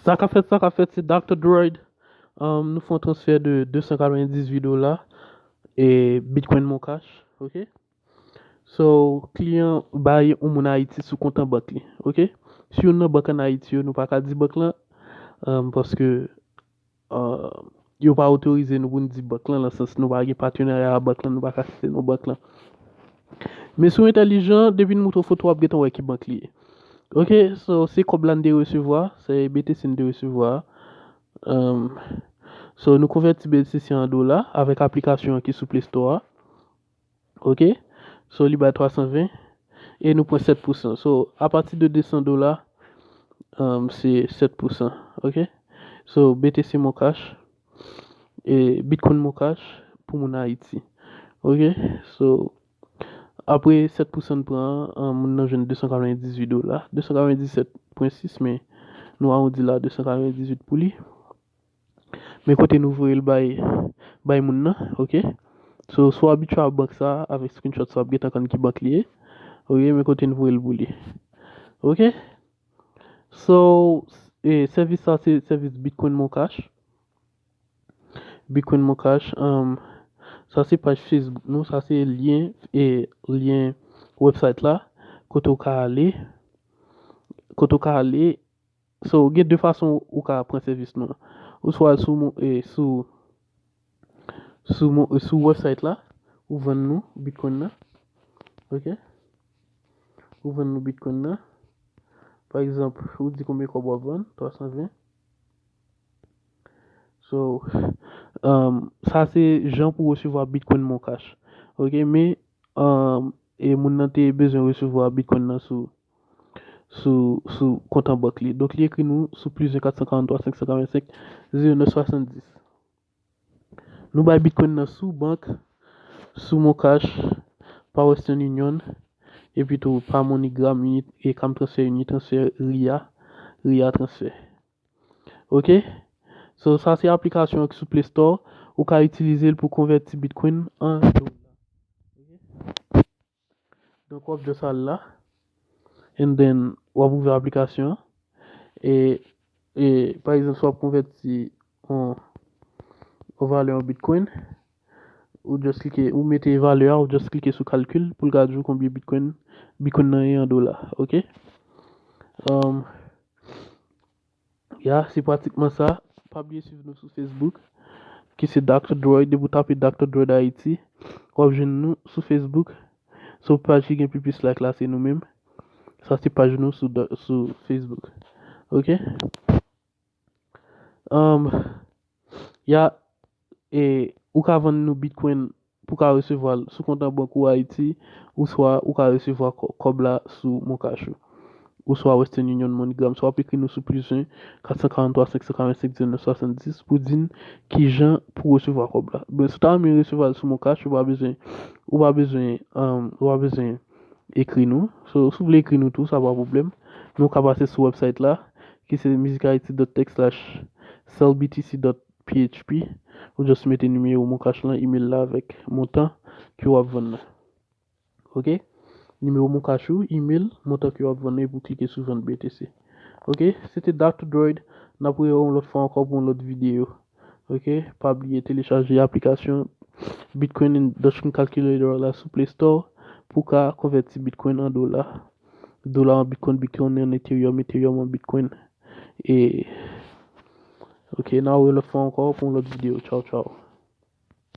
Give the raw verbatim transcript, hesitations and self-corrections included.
Sa k ap fèt, sa k ap fèt, se Doctor Droid. Um, nou fè yon transfè de de san katrevendizuit dola e Bitcoin Moncash, ok? So, kliyan bay yon moun Ayiti sou kont an bank li, ok? Si youn nan bank ann Ayiti yo, nou pa ka di bank lan, um, paske, um, yo pa otorize nou pou n di bank lan, nan sans nou pa gen patenarya ak bank lan, nou pa ka site non bank lan. Men si w entèlijan, depi n moutre w foto, w ap gentan wè ki bank li ye. Ok, so se kòb la n te resevwa, se B T C n te resevwa. Um, so nou konvèti B T C an dola avèk aplikasyon an ki sou Play Store a. Ok, so li bay twa san ven e nou pran sèt pousan. So apati de de san dola, um, se sèt pousan. Ok, so B T C Moncash e Bitcoin Moncash pou moun Ayiti. Ok, so apre sèt pousan n pran an, moun nan jwenn de san katrevendizuit dola, de san katrevendiset pwen sis, men nou awondi la de san katrevendizuit pou li. Men kote nou voye l bay, bay moun nan, ok? So, si w abitye a bank sa, avèk screenshot sa, w ap gentan konn ki bank li ye. Ok, men kote nou voye l pou li. Ok? So, e, sèvis sa, se sèvis Bitcoin Moncash. Bitcoin Moncash, um, sa se paj Facebook nou, sa se lyen, e, lyen website la, kote w ka ale, kote w ka ale. So, gen de fason ou ka pran sèvis nou an. Ou swa sou, mo- e, sou, sou, mo- e, sou website la, ou vann nou Bitcoin nan. Ok? Ou vann nou Bitcoin nan. Pa egzanp, ou di konbyen kòb w ap vann, twa san ven. So, um, sa se jan pou resevwa Bitcoin Moncash. Ok, men, um, e moun nan te bezwen resevwa Bitcoin nan sou, sou, sou kont an bank li. Donk, li ekri nou sou plis en kat san karanntwa senk san katrennsenk zewo nèf swasanndis. Nou bay Bitcoin nan sou bank, sou Moncash, pa Western Union, epi tou pa MoneyGram, Uni- e Cam Transfer, Unitransfer, Ria, Ria Transfer. Ok? So, sa se aplikasyon an ki sou Play Store. Ou ka itilize l pou konvèti Bitcoin an dola. Ok? Donk, w ap just al la. And then, w ap ouvè aplikasyon an. E, e, pa egzanp, si w ap konvèti yon, yon valè an Bitcoin, ou just klike, ou mete valè a, ou just klike sou kalkil pou l ka di w konbyen Bitcoin, Bitcoin nan ye an dola, ok? Um, ya, se pratikman sa. Pa bliye swiv nou sou Facebook, ki se Doctor Droid. Depi w tape Doctor Droid Haiti, w ap jwenn nou sou Facebook. So, paj ki gen pi plis like la, se nou menm. Sa se paj nou sou, sou Facebook. Ok? Um, ya, e, ou ka vann nou Bitcoin pou ka resevwa l sou kont an bank ou Ayiti, oswa ou ka resevwa kò- kòb la sou Moncash ou, oswa Western Union, MoneyGram. So, w ap ekri nou sou plis en kat san karanntwa senk san katrennsenk zewo nèf swasanndis pou di n kijan pou resevwa kòb la. Ben, si w ta renmen resevwa l sou Moncash, ou pa bezwen, ou pa bezwen, um, ou pa bezwen ekri nou. So, si w vle ekri nou tou, sa pa pwoblèm. Men w ka pase sou website la, ki se musichaiti dot tech slash sell B T C dot P H P. Ou just mete nimewo Moncash lan, email la avèk montan ke w ap vann nan. Ok? Nimewo Moncash ou, email, montan ke w ap vann nan, epi w klike sou vann B T C. Ok? Se te Doctor Droid. N ap rewè yon lòt fwa ankò pou yon lòt videyo. Ok? Pa bliye telechaje aplikasyon Bitcoin and Dogecoin Calculator la sou Play Store pou w ka konvèti Bitcoin an dola. Dola an Bitcoin, Bitcoin an Ethereum, Ethereum an Bitcoin. E, ok, n a wè lòt fwa ankò pou yon lòt videyo. Tchaw, tchaw.